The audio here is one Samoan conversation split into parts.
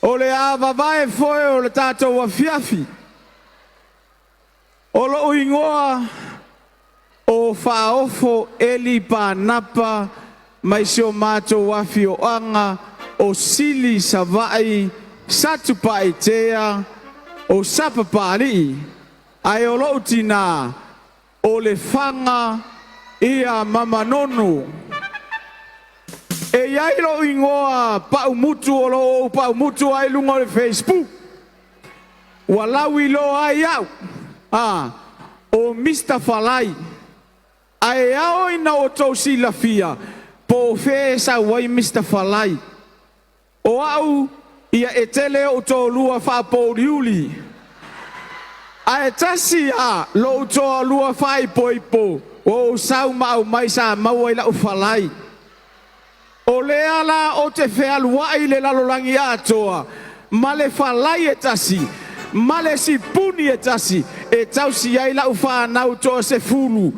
O le a vavae foe o le tatou afiafi. O lou igoa o Faaofo Eli Panapa mai si o matou afioaga o Sili Savaii Satupaitea o Sapapalii. Ae o lou tinā o Lefaga ia ma Manono. E i ai lou igoa paumutu o lo o ou paumutu ai i luga o le Facebook. Ua lauiloa ai au, a, o Mr. Falai. Ae ao ina outou silafia po o fea e sau ai Mr. Falai. O au, ia e tele ou toalua faapouliuli. Ae tasi lava lou toalua faaipoipo ua ou sau ma aumai sa maua i lau falai. O lea la ou te fealuai i le lalolagi atoa ma le falai e tasi ma le sipuni e tasi e tausi ai lau fanau toasefulu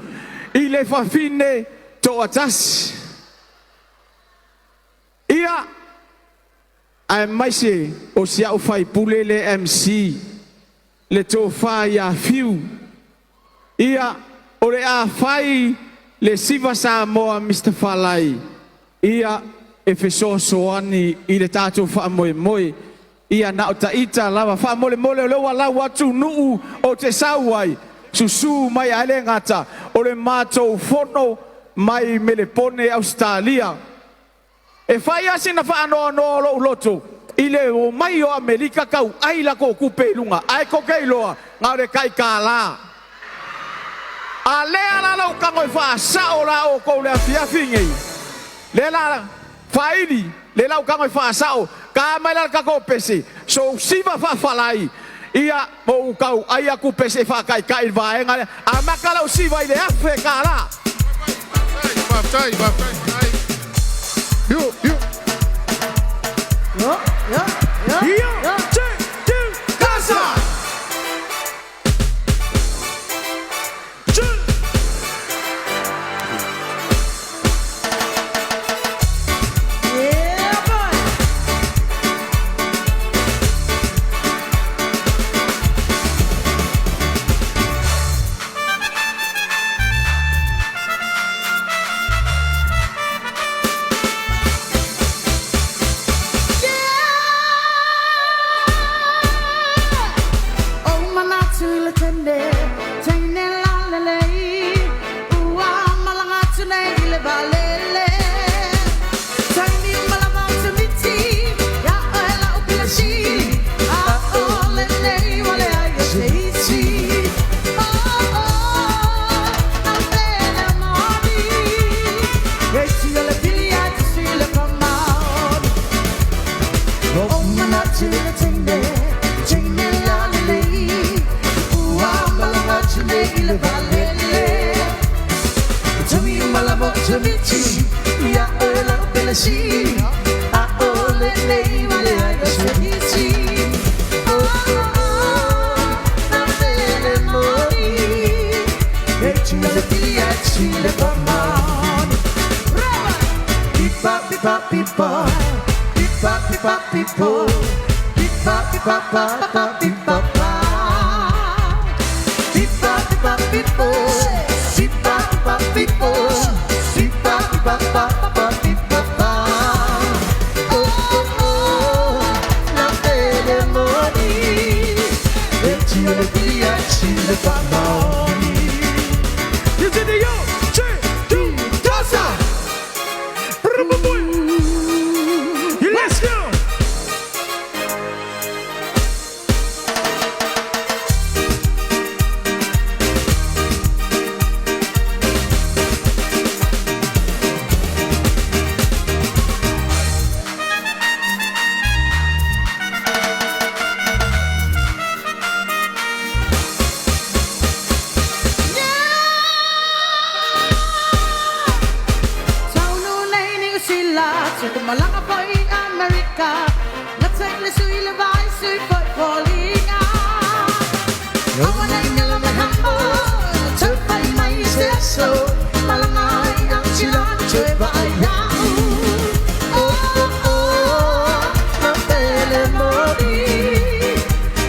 i le fafine toatasi. Ia, aemaise o si au faipule le MC, le tofa ia Fiu. Ia, o le a fai le Siva Samoa Mr. Falai, ia, e fesoasoani i le tatou faamoemoe. Ia na o taita lava, faamolemole o lea ua lau atu nuu ou te sau ai, susu mai ae le gata, o le matou fono mai Melepone Ausetalia. E fai lava sina faanoanoa o lou loto i le omai o Amerika tauai latou tupe i luga, ae tou te iloa na o le tai $1. A lea la ua ou tago e faasao la outou i le afiafi lenei, lea la faaili, lea la ou tago e faasao, ta mai la le tatou pese, sou siva faafalai, ia ma ou tauai atu pese e faataitai i le vaega lea. Amata lau siva i le $1,000. Faafetai, faafetai. Yo, yo. Yo, yo, yo, Yo, yo. two, two, casa! Two. Yeah, boy. Yeah! O manatu i le teine, teine lalelei, ua malaga atu nei i le vaalele. Taimi uma lava o miti, ia oe lau pule sili, a'ole nei wale ai o se isi. Oh, oh, na pele moni, e tio le pili ai te sui le pamaoni. O manatu i le teine, teine lalelei, ua malaga atu nei i le vaalele. Taimi uma lava o miti, ia oe lau pule sili, a'ole nei wale ai o se isi. Oh, oh, oh, na pele moni, e tio le pili ai te sui le pamaoni. Pipa, pipa, pipa, pipa, pipa, pipo, pipa, pipa, pa, pa, pipa, pa. Pipa, pipa, pipo, pipa, pipa, pipo, pipa, pipa, pa, pa, pipa, pa. Oh, oh, oh, na pele moni, e tio le pili ai te sui le pamaoni. You did the yo, two, two, casa! Let's go! Taunu nei Niu Sila, te ku malaga foi i Amerika, gata i le sui le vai sui foi foliga. Aua nei galo me hamo, tau fai mai i se aso, malaga ai au silagi toe vaai ia'u. Oh, oh, oh, na pele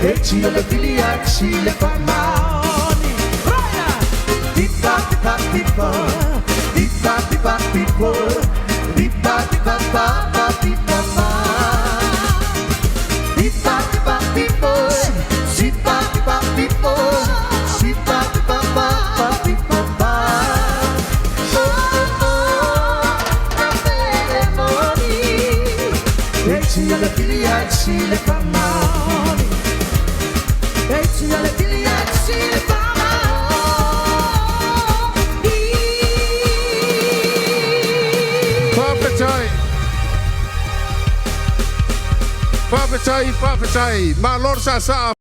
E tia le vili ai le faamaoni. Raya! Pipa, pipa, pipa. Pipa, pipa, pipa. Pipa, pipa, pa, pipa, pa. Pipa, pipa, pipa. Pipa, pipa, pipa. Pipa, pipa, pa, pa, pipa, pa. Oh, oh, na fele moni. E tia le vili ai le faamaoni. E tia le vili ai le faamaoni. Faafetai. Faafetai, faafetai. Malo le saasaa.